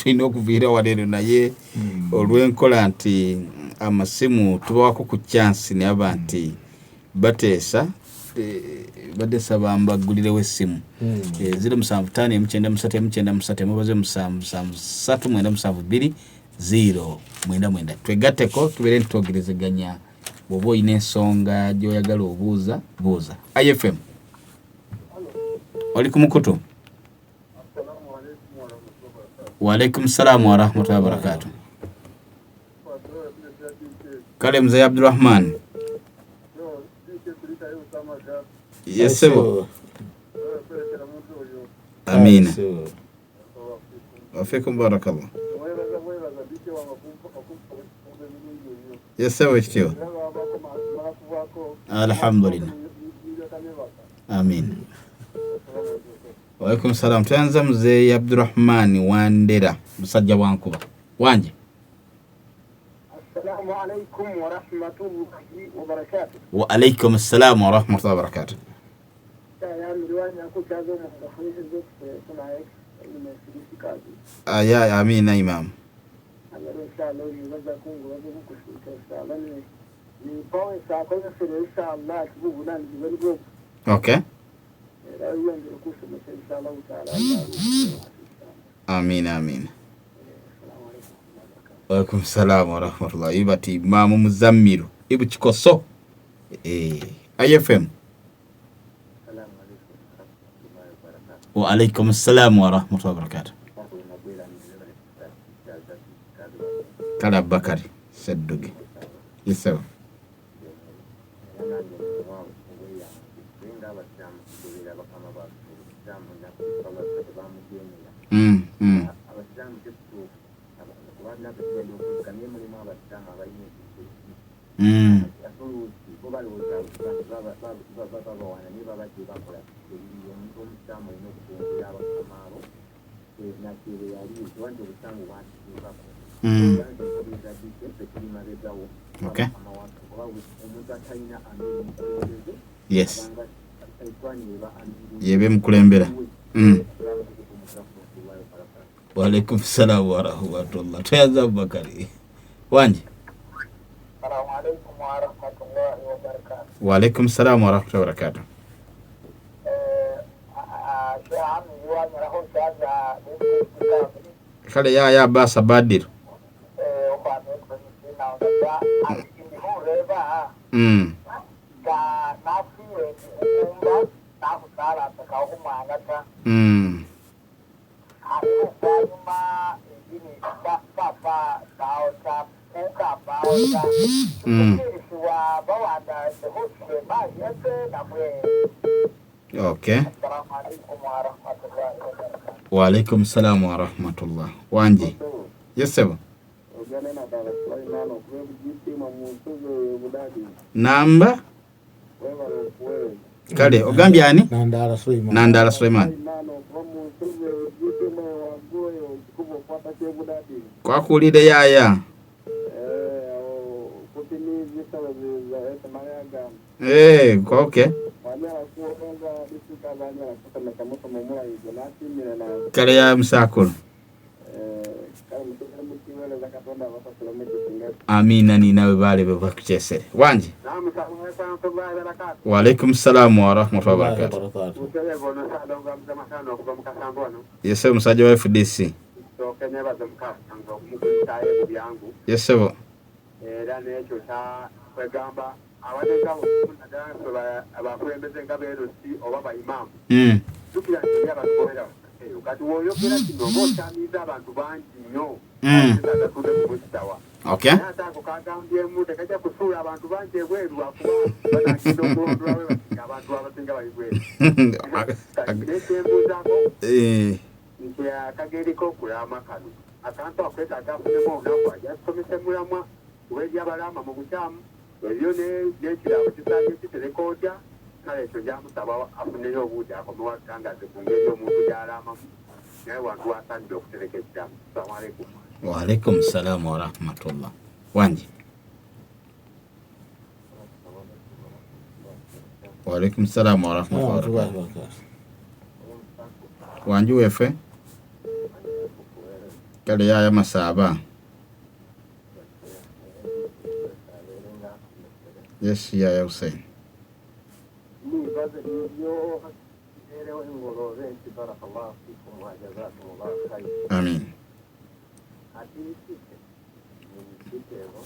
Tulina okuviira wano eno, naye olw'enkola nti amasimu tubawako ku chance naye aba nti bateesa, badde saba mbaggulirewo essimu. 075 193 193 mubaze 7 7 3 97 2 0 9 9. Twegatteko, tubeere nti twogerezeganya. Bw'oba olina ensonga gy'oyagala obuuza, buuza. IFM, oli ku mukutu. Waalaikum salaamu warahmatullahi wabarakatu. Kale, mzee Abdurahman. Yesebo. Amina. Wafikum barakallah. Yesebo, ekitiibwa. Alhamdulillah. Amin. Waalaikum salam. Tuyanza muzeeyi Abdurahman Wandera, musajja wankuba wanje. Assalamu alaikum warahmatullahi wabarakatuh. Wa alaikum salamu warahmatullahi wabarakatuh. Yamiriwanyakukyaza omukafuizetunaye kazi. Aya, amina imam. Agero inshallah ibibaza kungubaze bukushika inshallah ni pawe sakozesere inshallah kibubunanizibwe nibwo. Era wiyongere kusomesa inshallah taala. Amina, amina. Waalaikum salamu warahmatullahi. Ibati imamu Muzammiru ibu kikoso. IFM. Wa alaikum salamu warahmatullahi wabarakatuh. Kale, Abubakari Sedduge, isebo. Abasiraamu tekituufu kuba naffe tugenda okuzuka, naye mulimu abasiraamu abalina ekisa ekibi. Ate oluusi bo balowooza babawaana, naye baba tebakola ebiri. Omuntu omusiraamu olina okugondera abakama abo nakyebe yali oba nti obusiraamu bwatutuukako. Era nze nkubiriza dike ffe tuli mabegawo. Abakama waffe oba omuntu atalina amiri mukulembeze abanga saitwani eba amiri. Yebe mukulembera. Waalaikum salamu warahmatullah. Tweyanza, Abubakari wanje. Assalamu alaikum warahmatullahi wabarakatuh. Waalaikum salamu warahmatullahi wabarakatuh. Shami wanyalaho chaza. Kale, yaya Abasa Badiru. Ga nafiwe ndi kukumba nakusalasa kawo ta. Hariho bwanyuma idini papa baota kuka baota tukirisiwa bawanda hoshe ese namwe. Assalamu alaikum warahmatullahi wabarakatuh. Waalaikum salamu warahmatullah. Wanje, yesebo. Ogende nadala Sulaiman okuba ebugisiima mu nsozi Budadi. Namba. Webale okuweereza. Kale, ogambye ani? Nandala Suleiman. Nandala Suleiman. Sulaiman okuva mu nsozi ebugisiima waggulu eyo ekikuba okwata kyebudadi. Kwakuulire yaya. Awo kupimiza esemayaga. Okay. Wanyala kuwonga disika banyala kusomesa musomo omulayigo nasimire na. Kale ya musakulu. Kale musigale mukiweereza, Katonda abasasula mukisinga. Amina, ninawe bale bebakukyesere wanje. Waalaikum salamu warahmatullahi wabarakatuh. Barakatuh. Muserevo nosalonga muzamasano okuva mukasambo wano. Yesebo, musajja wa FDC. Sooke nebaza mukasanga okumukulisaayo mu byangu. Yesebo. Era n'ekyo kya kwegamba abadde nga naddala ffe abakulembeze nga beerusi oba baimaamu, jjukira nti eri abatugobera eyo. Kati woyogera kino oba okyamiza abantu bangi nnyo agatudde ku musitawa. Naye ate ako kagambyemu tekajja kusuula abantu bangi ebweru, lwakuba banagenda okulondolawe basinga abantu abasinga bali bweru. Kati nekyembuuzaako nti akageriko okulama kano akantu akwetaaga afunemu olunaku ajja tusomese mulamwa, kuba eri abalama mu bukyamu ebyo n'ekirabo kisaanye kitereka otya. Kale ekyo njamusaba afuneyo obudde akomewo atutangaze ku ngeri omuntu gy'alamamu, naye wantu wasaanidde okutereka ekirabo. Assalamu alaikum. Waalaikum salamu warahmatullah. Wanje. Waalaikum salamu warahmatullahi Warahmatullahi wabarakatuh. wabarakatuh. Wanji wefe. Kale yaya masaba. Yes, yaya Hussein. Nibaze nibyo erewe ngolobe nti barakallahu fikum wa jazakumullahu khair. Amin. Ati kitebo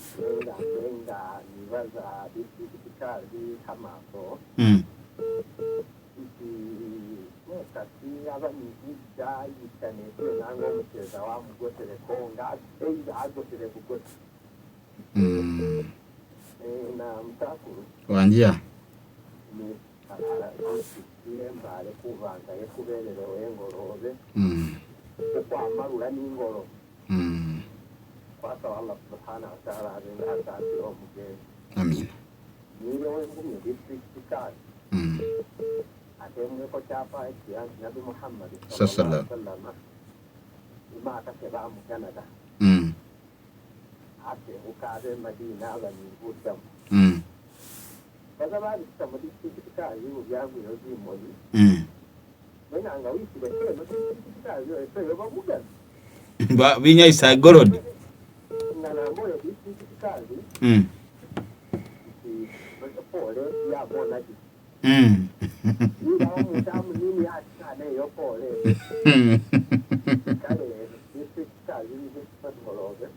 nga nibaza disitulikikazi kamaso. Iti kati abanyigida yitane nango omuteeza wamugotereko nga either agotere bugote. Na mutakulu. Wanjia. Ni embale kubanga yekubeererewo engoloobe. Okwamalula n'ingolo. Kwasaba Allah subhanahu wa ta'ala abenga asaasira omugenzi. Amin. Niirewo engumye disitulikikazi. Ate mweko kyapa ekya Nabi Muhammad sallallahu alaihi wasallam. Imaaka tebaamuganada. Ate ukabe Madina abanyiguddamu. Baza babisa mu disitulikikazi byanguyo zimoni. Naye nga wiyitibwa ekyo disitulikikazi eyo bamugana. Ba binyaisa gorodi. Nga namboyo disitulikikazi. Pole yabona ki. Ila nini akyane yo pole. Kale disitulikikazi ngolobe.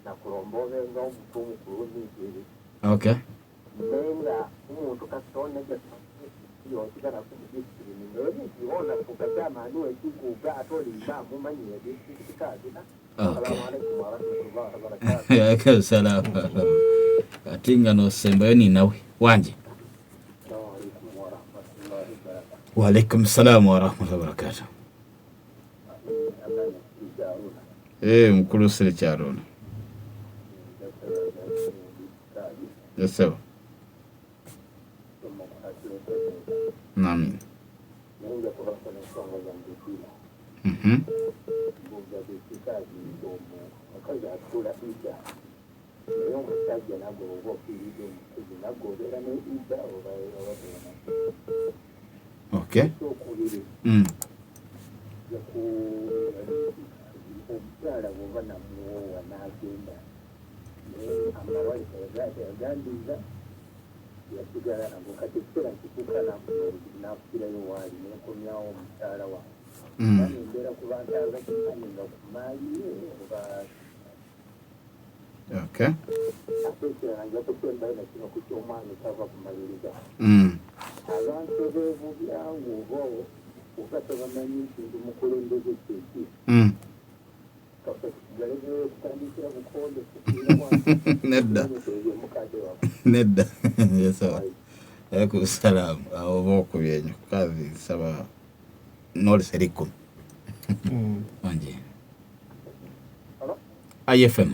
Nakulombobe nga omuntu omukulu nigiri. Okay. Nenga omuntu kasitone yosigala ku disitulikiti nibona kugagama niwe kiguga atoli mumanyiye disitulikikazi. Okay. Assalamu alaikum warahmatullahi wabarakatuh. Salaam. Ati nga nosembayo ninawe wanje. Wa alaikum salam wa rahmatullahi wa barakatuh. Mukulu sire kyarona. Yes sir. Amin. Okay. Okay. Nedda. Nedda. Yes sir. Alaikum salam. Awo okubyenyo kazi saba nol serikum. Wanje. IFM.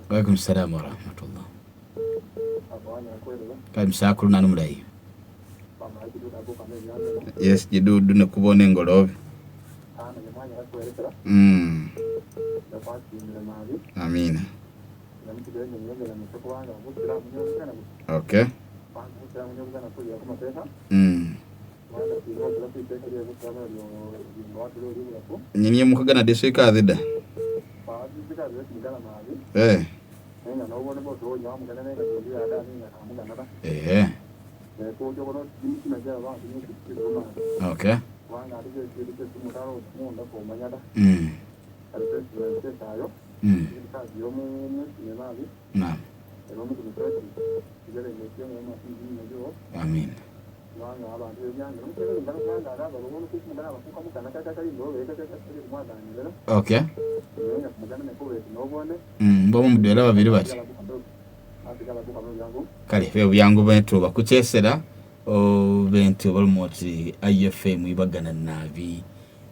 Wa salam wa rahmatullah. Kali msakulu nanu mulayi. Yes, jidudu nekubona engolobe. Amina. Okay. Nyinyi mukagana disika adida. Okay. Naam. Amin. Okay. Mbomo mudwela babiri bati. Kale fe byangu bentu bakuchesera bentu balumoti IFM ibagana nabi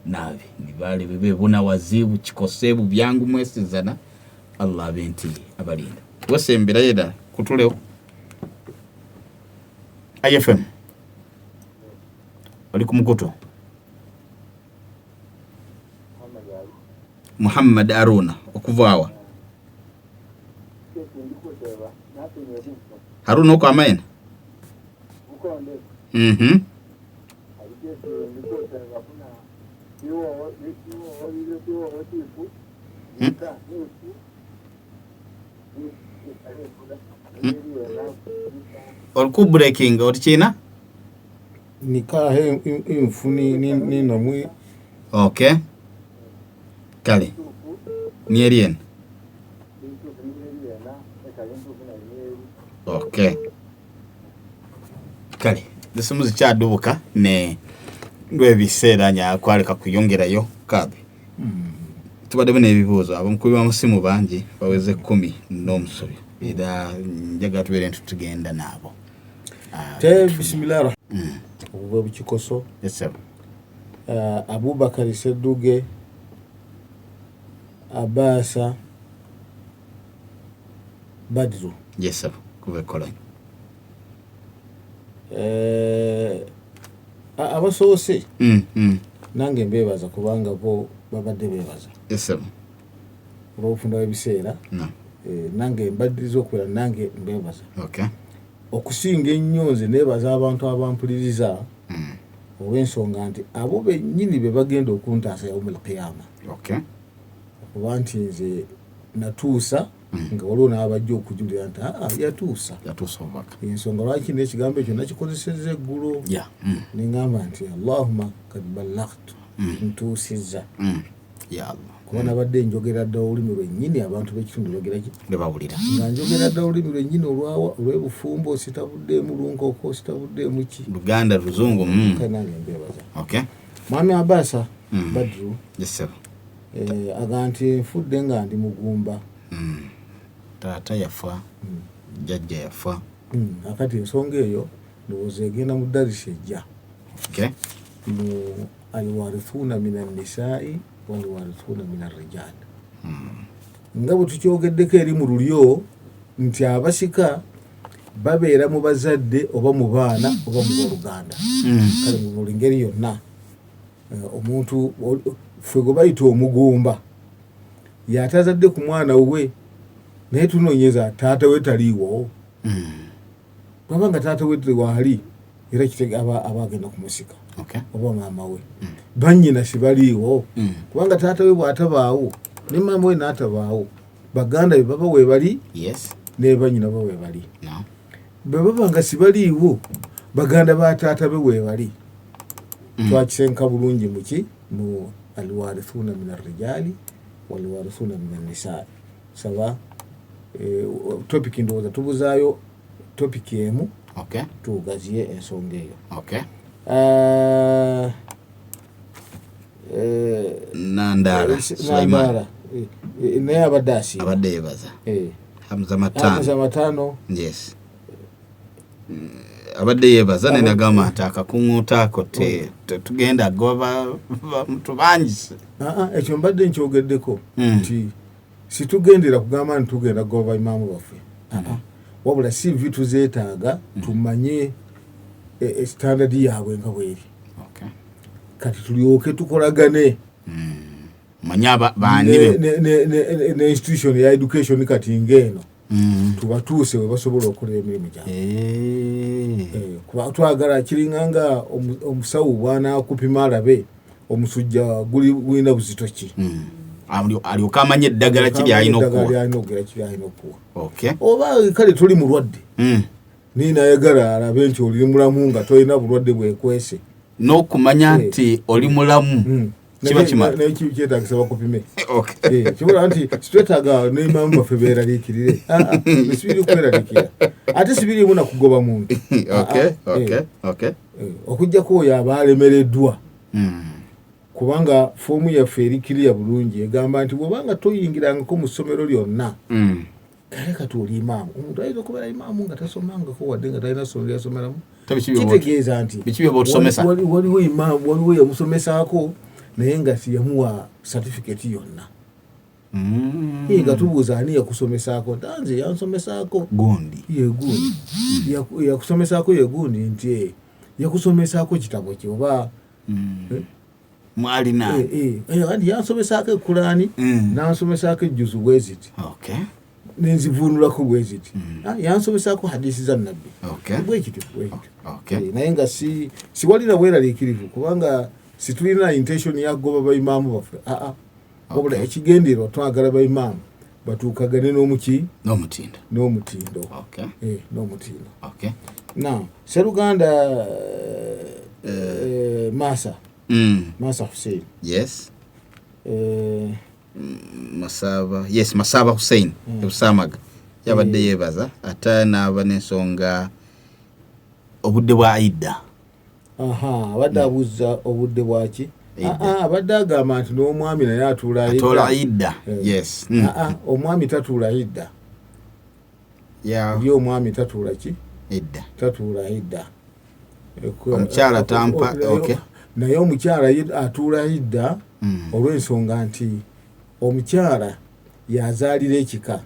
nabi nibale bebe bona wazibu chikosebu byangu mwesizana Allah benti abalinda. Wesembera yeda kutuleo. IFM. Oli kumukuto. Muhammad Aruna okuvawa. Haruna uko amaina? Olukubreaking oti kiina Nikaha enfu ninamwe. Okay, kale nieri eno. Okay, kale esimu zikyadubuka ne lwebiseera nyakwaleka kuyongerayo kabe. Tubaddemu n'ebibuuzo, abamukubi bamusimu bangi baweze 10 n'omusobyo, era njagala tubeere nti tugenda naabo. Te bismillah okuva bukikoso. Yes, sir. Abubakari Sedduge Abasa Badru. Yes, sir. Kuva ekolonyi. Abasoose nange mbeebaza kubanga bo babadde beebaza. Yes, sir. Olw'obufunda bw'ebiseera. No. Nange mbaddiriza okubeera nange mbeebaza. Okay. Okusinga ennyo nze neebaza abantu abampuliriza olw'ensonga nti abo bennyini be bagenda okuntaasa yaumul qiyama. Okay. Okuba nti nze natuusa nga waliwo n'abajja okujulira nti aa yatuusa. Yatuusa obubaka. Ensonga lwaki n'ekigambo ekyo nakikozesezza eggulo. Ne ngamba nti Allahumma kad ballaghtu, ntuusizza. Ya Allah. Kuba nabadde njogera dda olulimi lwennyini abantu b'ekitundu bagera ki? Lwe bawulira. Nga njogera dda olulimi lwennyini olw'ebufumbo, sitabuddeemu lunkoko, sitabuddeemu ki? Luganda, Luzungu. Kale nange mbeebaza. Okay. Mwami Abasa Badru. Yes, sir. Aga nti nfudde nga ndi mugumba. Taata yafa, jjajja yafa. Akati ensonga eyo ndowooza egenda mu darisi ejja. Okay. Mu alwarithuna min annisaai walwarithuna min arrijal. Nga bwe tukyogeddeko eri mu lulyo nti abasika babeera mu bazadde oba mu baana oba mu booluganda. Kale mu buli ngeri yonna, omuntu ffe gwe bayita omugumba yatazadde ku mwana we, naye tunoonyeza taata we taliiwo. Bw'aba nga taata we waali era kitege aba agenda kumusika. Okay. Oba maama we. Bannyina si baliiwo. Kubanga taata we bw'atabaawo ne maama we n'atabaawo, baganda be baba we bali, Yes. ne bannyina baba we bali. No. Bwe baba nga si baliiwo, baganda ba taata be we bali. Twakisenka bulungi muki mu alwarithuna min arrijali walwarithuna min annisaa. Saba topic ndowooza tubuzaayo topic emu. Okay. Tugaziye ensonga eyo. Okay. Nandala Sulaiman. Nandala. Naye abadde asiima. Abadde yeebaza. Hamza Matano. Hamza Matano. Yes. Abadde yeebaza naye nagamba nti akakuŋŋuuta ako tugenda goba bantu bangi. Ekyo mbadde nkyogeddeko nti situgendera kugamba nti tugenda kugoba imaamu baffe. Wabula si vi tuzeetaaga tumanye standard yaabwe nga bw'eri. Okay. Kati tulyoke tukolagane. Manye baani be. Ne institution ya education kati ng'eno. Tubatuuse we basobola okukola emirimu gyabwe. Kuba twagala kiringa nga omusawo bw'anaakupima alabe omusujja gulina buzito ki. Alyoke amanye eddagala ki ly'alina Eddagala okuwa. ly'alina okuwa, ki ly'alina okuwa. Okay. Oba kale toli mulwadde. Naye n'ayagala alabe nti oli mulamu nga tolina bulwadde bwekwese. N'okumanya nti oli mulamu. Kiba kimala. Naye kyetaagisa bakupime. Okay. Kibula nti sitwetaaga ne maama baffe beeraliikirire. Sibiri kweraliikirira. Ate sibiriimu na kugoba muntu. Okay, okay, okay. Okuggyako oyo aba alemereddwa. Kubanga foomu yaffe eri kiriya bulungi egamba nti bw'obanga toyingirangako mu ssomero lyonna, kale kati oli imaamu. Omuntu ayinza okubeera imaamu nga tasomangako wadde nga talina ssomero ly'asomeramu. Kitegeeza nti Biki by'oba otusomesa? Waliwo imaamu, waliwo yamusomesaako naye nga siyamuwa certificate yonna. Ye nga tubuuza ani yakusomesaako? Nti nze yansomesaako. Gundi. Ye gundi. Yakusomesaako ye gundi nti, yakusomesaako kitabo ki oba? Mwalina. Anti yansomesaako Ekulaani, n'ansomesaako ejjuzu bwe ziti. Okay. Nenzivvuunulako bwe ziti. Yansomesaako hadisi za Nabbi. Okay. Bwe kityo, bwe kityo. Okay. Naye nga siwalina bweraliikirivu kubanga Situlina intention ya kugoba baimaamu baffe, aa, wabula ekigendererwa twagala baimaamu batuukagane n'omuki? N'omutindo. N'omutindo. Okay. N'omutindo. Okay. Na Seruganda, Masa Masa Hussein. Yes. Masaba, yes, Masaba Hussein Ebusamaga yabadde yeebaza, ate n'aba n'ensonga obudde bwa Idda. Aha, abadde abuuza obudde bwaki? Idda. Ah, ah, abadde agamba nti n'omwami naye atuula Idda. Atoola Idda. Eh. Yes. Ah, ah, omwami tatuula Idda. Ye omwami tatuula ki? Idda. Tatuula Idda. Omukyala tampa, okay. Naye omukyala ye atuula Idda olw'ensonga nti omukyala yazaalira ekika.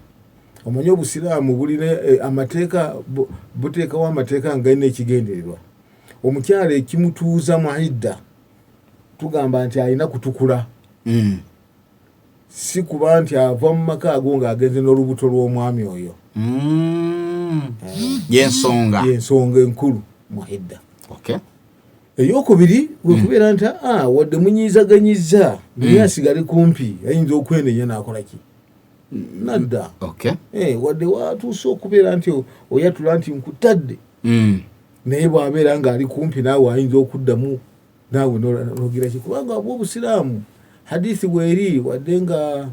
Omanyi obusiraamu bulina amateeka, buteekawo amateeka nga galina ekigendererwa. Omukyala ekimutuuza mu Idda, tugamba nti alina kutukula, si kuba nti ava mu maka ago ng'agenze n'olubuto lw'omwami oyo. Yensonga. Yensonga enkulu mu Idda. Okay. Eyokubiri wekubeera nti wadde munyiizaganyiza, naye asigale kumpi, ayinza okwenenya n'akola ki, nadda. Okay. Wadde watuuse okubeera nti oyatula nti nkutadde, naye bw'abeera ng'ali kumpi naawe, ayinza okuddamu naawe nogira ki, kubanga bwa obusiraamu hadithi weeri, wadde nga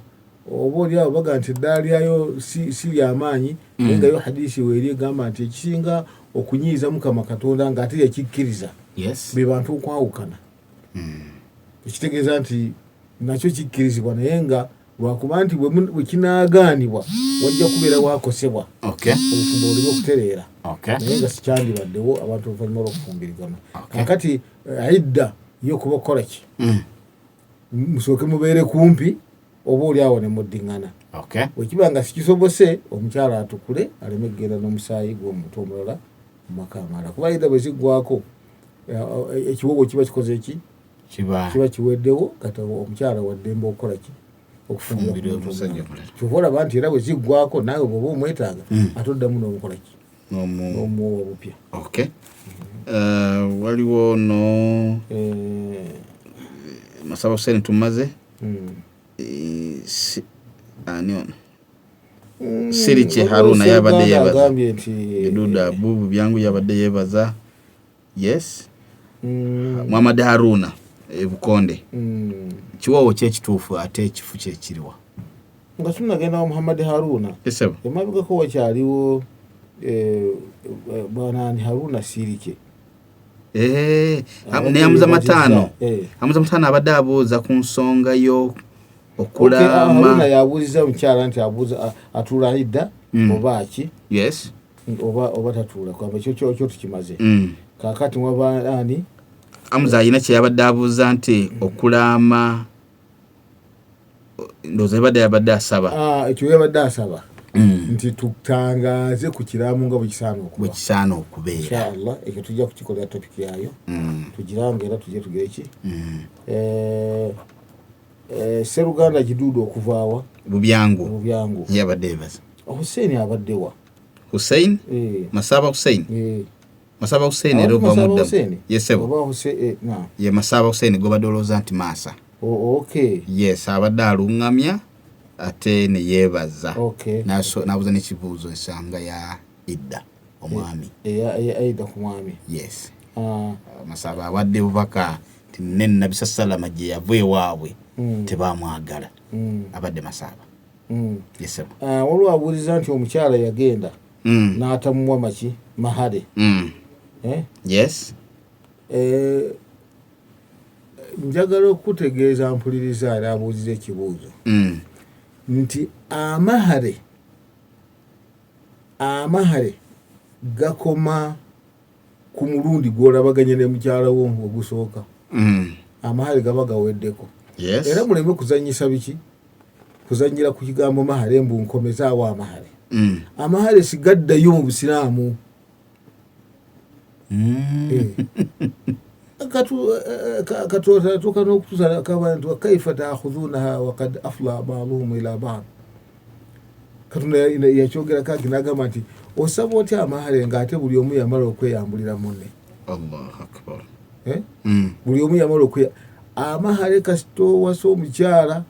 oba oli awo baga nti eddaala lyayo si lyamaanyi, naye nga yo hadisi weeri egamba nti ekisinga okunyiiza Mukama Katonda ng'ate yakikkiriza be bantu okwawukana. Ekitegeeza nti nakyo kikkirizibwa, naye nga lwakuba nti bwe kinaagaanibwa wajja kubeera wakosebwa obufumbo buleme okutereera, naye nga sikyandibaddewo abantu oluvannyuma lw'okufumbirigana. Kakati idda yo kuba kukola ki? Musooke mubeere kumpi, oba oli awo ne muddiŋŋana. Bwekiba nga sikisobose, omukyala atukule aleme kugenda n'omusaayi gw'omuntu omulala mu maka amalala, kuba idda bwe ziggwako, ekiwogo kiba kikoze ki? Kiba kiba kiweddewo. Kati omukyala waddembe okukola ki? Okufumbirwa Fumbirwa omuntu omusajja omulala. omulala. Kyova olaba nti era bwe ziggwako, naawe bw'oba omwetaaga, ate oddamu n'omukola ki? N'omu N'omuwowa bupya. Okay. Waliwo no Masaba Hussein tumaze. Ani ono? Sirikye Haruna yabadde Uganda yeebaza. agambye nti Eduda Bubu Byangu yabadde yeebaza. Yes. Muhammad Haruna e Bukonde. Kiwoowo kyekituufu ate ekifu kyekiriwa? Nga tunagenda wa Muhammad Haruna, Esebo. emabegako wakyaliwo bwanani Haruna Sirike. Abadde Ne Hamuza yeebazizza, Matano. Hamuza Matano abadde abuuza ku nsonga yo Okay, Haruna okulaama. yabuuziza omukyala nti abuuza atuula idda oba ki? Oba tatuula, kwamba ekyo tukimaze. Kakati waba ani? Hamuza alina kye yabadde abuuza nti okulaama, ndowooza yabadde asaba. Ah, ekyo yabadde asaba nti tutangaaze ku kiraamu nga bwe kisaana okuba. Bwe kisaana okubeera. Inshallah ekyo tujja kukikolera topic yaayo, tugirange era tujje tugire ki. Seruganda Kiduudu okuvaawa? Bubyangu. Bubyangu. Yabadde yebaza. Hussein abaddewa? Hussein? Eh. Masaba Hussein. Eh. Masaba Hussein era Abantu ova Masaba muddamu. Hussein? Yes, sebo. Oba Hussein, na. Ye Masaba Hussein gobadde olowooza nti Maasa. Oh, okay. Yes, abadde aluŋŋamya ate ne yeebaza. Okay. N'abuuza n'ekibuuzo ensanga ya Idda omwami. Eya Idda ku mwami. Yes. Ah. Masaba abadde bubaka nti ne Nabbi Salama gye yava ewaabwe tebamwagala. Abadde Masaba. Yes, sebo. Ah, waliwo abuuliza nti omukyala yagenda n'atamuwa maki mahare. Eh? Yes. Njagala okutegeeza mpuliriza era abuuziza ekibuuzo nti amahare gakoma ku mulundi gw'olabaganye ne mukyala wo ogusooka. Amahare gaba gaweddeko. Era muleme kuzanyisa biki, kuzanyira ku kigambo mahare, mbu nkomezaawo amahare. Amahare sigaddayo mu busiraamu. Katuuka n'okutuusa kaba nti wakaifa taakhudunaha wakad afla baduhum ila bad. Katonda yakyogera kaki n'agamba nti osaba otya amahare ng'ate buli omu yamala okweyambulira munne? Allahu akbar. Eh? Buli omu yamala okuya amahale. Kasita owasa omukyala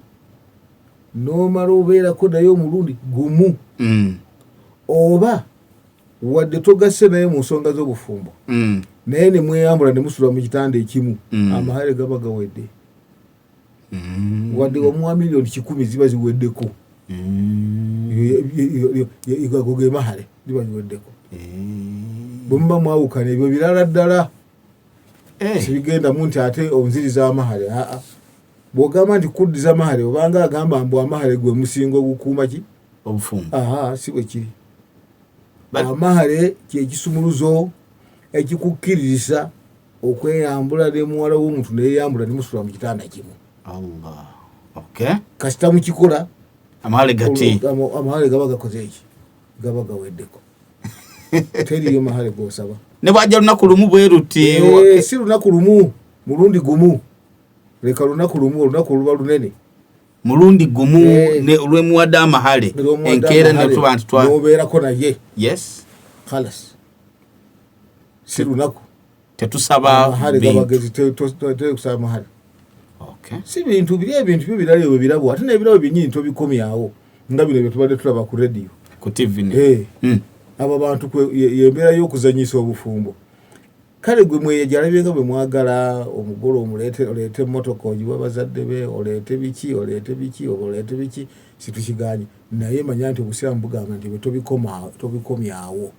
n'omala obeerako naye omulundi gumu, oba wadde togasse naye mu nsonga z'obufumbo, naye ne mweyambula ne musula mu kitanda ekimu, amahale gaba gawedde. Wadde wamuwa 100,000,000 ziba ziweddeko. Ago ge mahale, ziba ziweddeko. Bwe muba mwawukana, ebyo birala ddala. Sibigendamu nti ate onziriza amahale. Aa, bw'ogamba nti kuddiza mahale, obanga agamba mbu amahale gwe musinga ogukuuma ki? Obufumbo. Aha, si bwe kiri. Amahale kyekisumuluzo ekikukkiririza okweyambula ne muwala w'omuntu, neyeyambula nemusula mu kitanda kimu. Allah, okay. Kasita mukikola, amahale gati. Amahale gaba gakoze eki? Gaba gaweddeko. Teriyo mahale gosaba. Ne bwajja lunaku lumu bwe luti? Si lunaku lumu, mulundi gumu. Leka lunaku lumu, olunaku oluba lunene. Mulundi gumu. Olwemuwadde amahale enkeera netuba nti twa nobeerako naye. Yes. Khalas, si lunaku. Tetusaba amahale. Bintu. Gabagezi tekusaba mahale. Okay. Si bintu biri, ebintu byo birala ebyo birabo, ate n'ebirabo byennyini tobikomyawo nga bino bye tubadde tulaba ku rediyo. Ku TV ne Abo bantu yembeera y'okuzanyisa obufumbo. Kale gwe mwejalabye nga bwe mwagala omugole, omuleete, oleete emmotoka ogiwe bazadde be, oleete biki, oleete biki, oba oleete biki, situkiganye. Naye manya nti obusiraamu bugamba nti bwe tobikomyawo.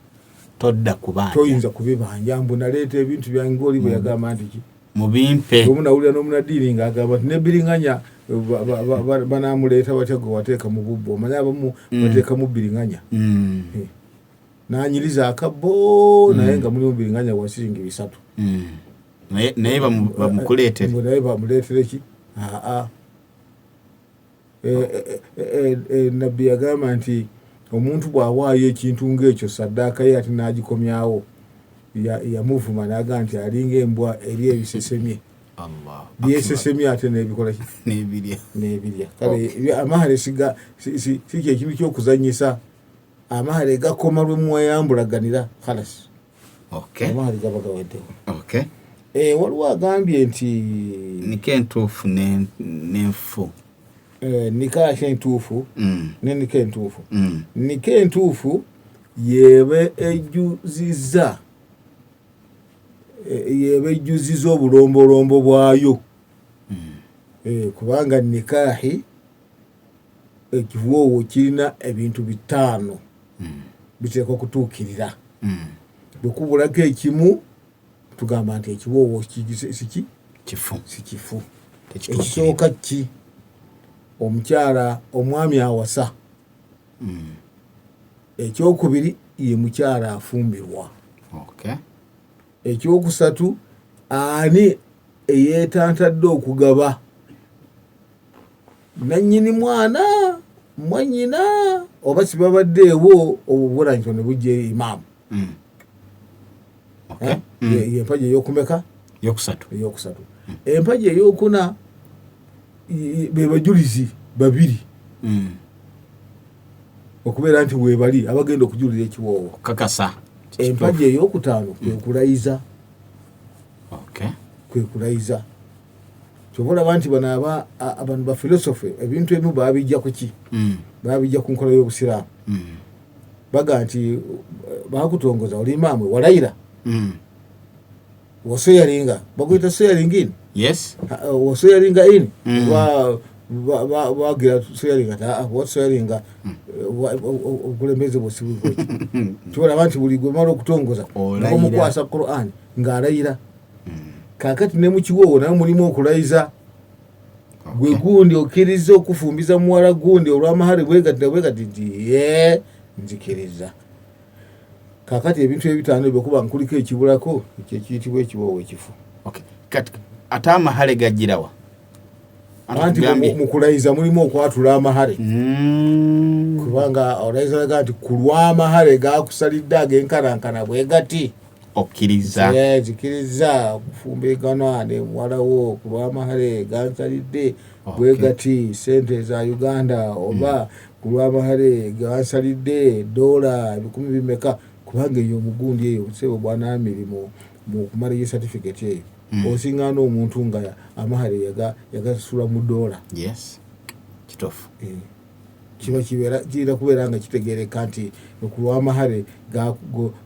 Todda kubanja. Toyinza kubibanja mbu naleeta ebintu byange, ngaoli bwe yagamba nti ki? Mubimpe. Omu nawulira n'omunadiini ng'agamba nti nebiringanya banamuleeta batya gwe wateeka mu bubbo? Omanye abamu bateekamu biringanya. Nanyiriza akabbo, naye nga mulimu biringanya wa siringi 3. Naye bamukuleetere. Mbu naye bamuleetere ki? Aa. Nabbi yagamba nti omuntu bw'awaayo ekintu ng'ekyo saddaaka ye ate n'agikomyawo, yamuvuma n'agamba nti alinga embwa eri ebisesemye. Allah. Byesesemye ate n'ebikola ki? N'ebirya. N'ebirya. Kale amahale si kyekintu ky'okuzanyisa. Amahale gakoma lwe mweyambulaganira, khalas. Amahale gaba gaweddewo. Waliwo agambye nti nika entuufu n'enfu. Nika entuufu ne nika entuufu. Nika entuufu yeba ejjuziza, yeba ejjuziza obulombolombo bwayo. Kubanga nikahi ekiwoowo kirina ebintu 5 biteekwa kutuukirira. Bwe kubulako ekimu, tugamba nti ekiwoowo siki Kifu. Si kifu. Tekituukirira. Ekisooka ki? Omukyala, omwami awasa. Ekyokubiri, ye mukyala afumbirwa. Ekyokusatu, ani eyeetantadde okugaba? Nannyini mwana, mwannyina, oba sibabaddeewo, obubulanyito ne bujja eri imaamu. Okay. Eh? Ye empagi eyokumeka? Yokusatu. Eyokusatu. Empagi eyokuna be bajulizi babiri, okubeera nti webali abagenda okujulira ekiwoowo. Kakasa. Empagi eyokutaano kwe kulayiza. Kwe kulayiza. Kyova olaba nti bano bano bafilosofe ebintu ebimu babijja ku ki? Babijja ku nkola y'obusiraamu. Baga nti bakutongoza oli imaamwe, walayira? Waswearinga, bakuyita swearing in. Yes. Waswearinga in. Bagira swearinga ti waswearinga obukulembeze bwosibikoki. Kyolaba nti buli gwemala okutongoza Olayira. omukwasa Quran ng'alayira. Kakati ne mukiwoowo naye mulimu okulayiza. Gwe gundi okkiriza okufumbiza muwala gundi olw'amahale bwegati na bwegati? Nti ye, nzikiriza. Kakati ebintu ebitaano ebyo kuba nkuliko ekibulako, ekyo ekiyitibwa ekiwoowo ekifu. Okay. Kati ate amahale gajjirawa? Anti Tugambye. mu kulayiza mulimu okwatula amahale. Kubanga olayiza laga nti ku lw'amahale gakusalidde ag'enkanankana bwe gati, Okkiriza. Nzikiriza okufumbirigana ne muwalawo ku lw'amahale gansalidde bwe gati, sente za Uganda, oba ku lw'amahale gansalidde dola ebikumi bimeka. Kubanga eyo omugundi eyo sebo bwanamiri mu kumala ye certificate eyo. Osiŋŋaana omuntu nga amahare yagasula mu dola. Yes, kituufu. Kiba kibeera kirina kubeera nga kitegeereka nti ku lw'amahare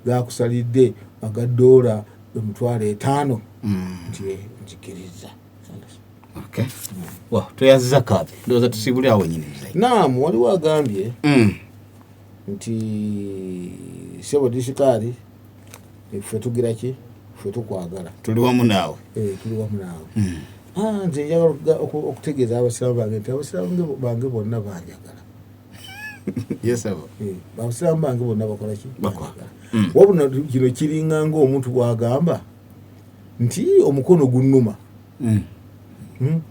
gakusalidde aga dola 50,000 nti nzikiriza. Okay. Wa tweyanziza Kadhi, ndowooza tusiibule awo wennyini muzeeyi. Naamu, waliwo agambye nti sebo disikaali ffe tugira ki, ffe tukwagala, tuli wamu naawe. Tuli wamu naawe. Nze njagala okutegeeza abasiraamu bange nti abasiraamu bange bonna banjagala. Yes, abo. Abasiraamu bange bonna bakola ki? Bakwagala. Wabula kino kiringa ng'omuntu bw'agamba nti omukono gunnuma.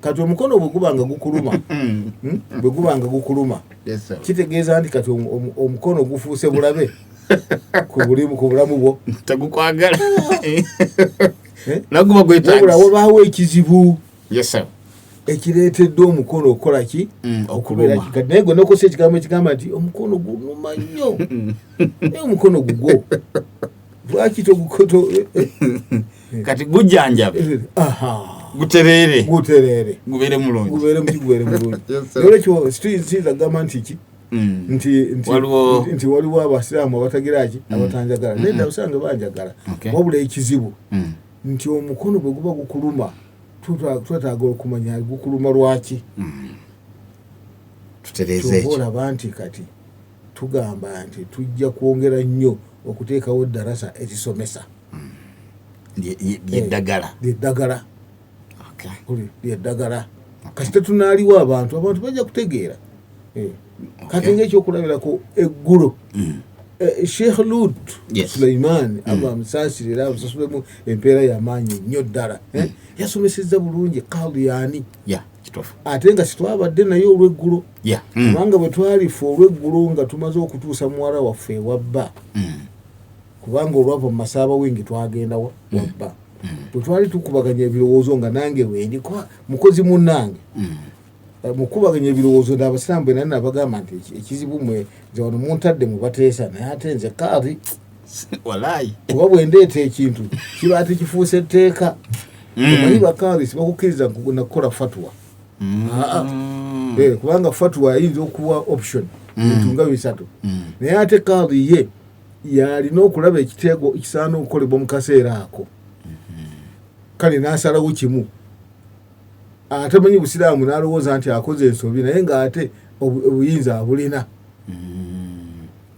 Kati omukono bwe gubanga gukuluma, bwe gubanga gukuluma, kitegeeza nti kati omukono gufuuse bulabe ku bulamu bwo. Tegukwagala. Naguba gwetagisa. Wabula wabaawo ekizibu. Yes, sir. Ekireetedde omukono okukola ki? Okuluma. Kati naye gwe n'okozesa ekigambo ekigamba nti omukono gunuma nnyo. Naye omukono gugwo. Lwaki Kati gujjanjabe. Gutereere. Gutereere. Gubeere mulungi. Gubeere mulungi. Yes, sir. Nolwekyo siyinza kugamba nti ki? Nti waliwo abasiraamu abatagira ki? Abatanjagala. Naye abasiraamu banjagala. Wabula ekizibu nti omukono bwe guba gukuluma, twetaaga okumanya gukuluma lwaki. Tutereeze ekyo. Olaba nti kati tugamba nti tujja kwongera nnyo okuteekawo ddarasa ezisomesa. Lyeddagala. Lyeddagala. Lyeddagala. Kati tetunaaliwo abantu bajja kutegeera. Kati ng'ekyokulabirako eggulo. Sheikh Lut Suleiman Allah amusaasire era amusasulemu empeera y'amaanyi nnyo ddala. Yasomesezza bulungi Qadiani. Ate nga sitwabadde naye olw'eggulo. Kubanga bwe twalifa olw'eggulo nga tumaze okutuusa muwala waffe ewabba. Kubanga olwava mu masaaba wingi twagenda wabba. Bwe twali tukubaganya ebirowoozo nga nange wendi kuba mukozi munnange. Mukubaganya ebirowoozo n'abasiraamu bwe nali nabagamba nti ekizibu mmwe nze wano muntadde mubateesa naye ate nze Kadhi. Walaayi. Kuba bwe ndeeta ekintu kiba ate kifuuse etteeka. Omanyi Bakadhi sibakukkiriza nakukola fatwa. Kubanga fatwa ayinza okuwa option bintu nga bisatu. Naye ate Kadhi ye yalina okulaba ekiteego ekisaana okukolebwa mu kaseera ako. Kale n'asalawo kimu. Atamanyi busiraamu n'alowooza nti akoze ensobi naye ng'ate obuyinza abulina.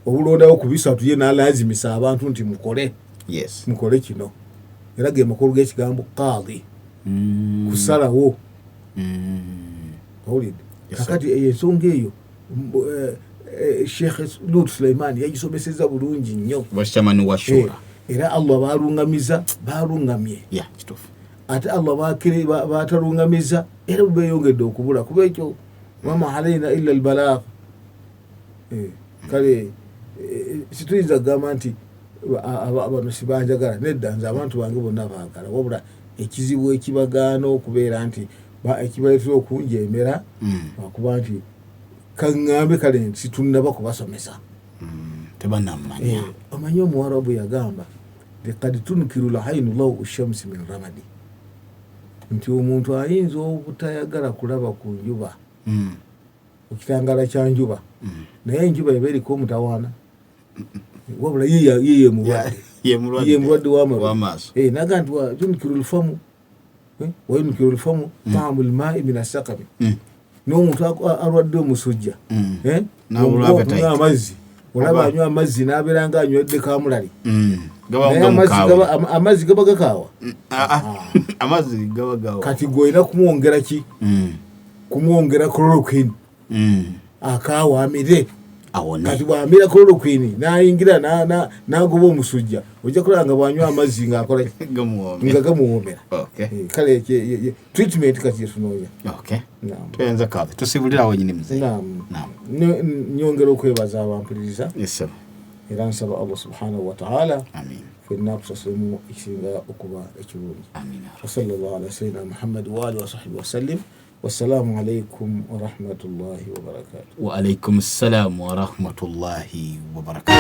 Obulondawo ku bisatu ye n'alaazimisa abantu nti mukole. Yes. Mukole kino. Era ge makulu g'ekigambo Kadhi. Kusalawo. Owulidde? Kakati eyo ensonga eyo Sheikh Lut Suleiman yagisomesezza bulungi nnyo. Bashamani wa Shura. Era Allah baalungamiza, baalungamye. Kituufu. Ate Allah baatalungamiza era beeyongedde okubula kuba ekyo wama alaina illa albalagh. Kale situyinza kugamba nti bano sibanjagala, nedda nze abantu bange bonna baagala, wabula ekizibu ekibagaana okubeera nti ekibaleetera okunjeemera akuba nti kaŋŋambe kale nti situnnaba kubasomesa. Tebannamanya. Omanyi omuwarabu yagamba laqad tunkiru lhainu law shamsi min ramadi, nti omuntu ayinza obutayagala kulaba ku njuba, ku kitangaala kya njuba, naye enjuba eba eriko omutawaana, wabula ye mulwadde, ye mulwadde w'amaaso. Naga nti tunkiru lfamu wa yunkiru lfamu taamu lmaai min assakami, n'omuntu alwadde omusujja amazzi, olaba anywa amazzi n'abeera nga anywedde kamulali. Naye amazzi gaba gakaawa. Amazzi gaba gawa. Kati gwe olina kumwongera ki? Kumwongera chloroquine. Akaawa amire. Kati bw'amira chloroquine n'ayingira n'agoba omusujja, ojja kulaba nga bw'anywa amazzi ng'akola nga gamuwoomera. Kale treatment kati yetunoonya. Tweyanza Kadhi, tusibulira awo wennyini muzeeyi. Nnyongera okwebaza abampuliriza. Era nsaba Allah subhanahu wa ta'ala ffenna akusasulemu ekisinga okuba ekirungi. Wa sallallahu ala sayyidina Muhammad wa alihi wa sahbihi wa sallim. Wassalamu alaikum wa rahmatullahi wa barakatuh. Wa alaikum assalam wa rahmatullahi wa barakatuh.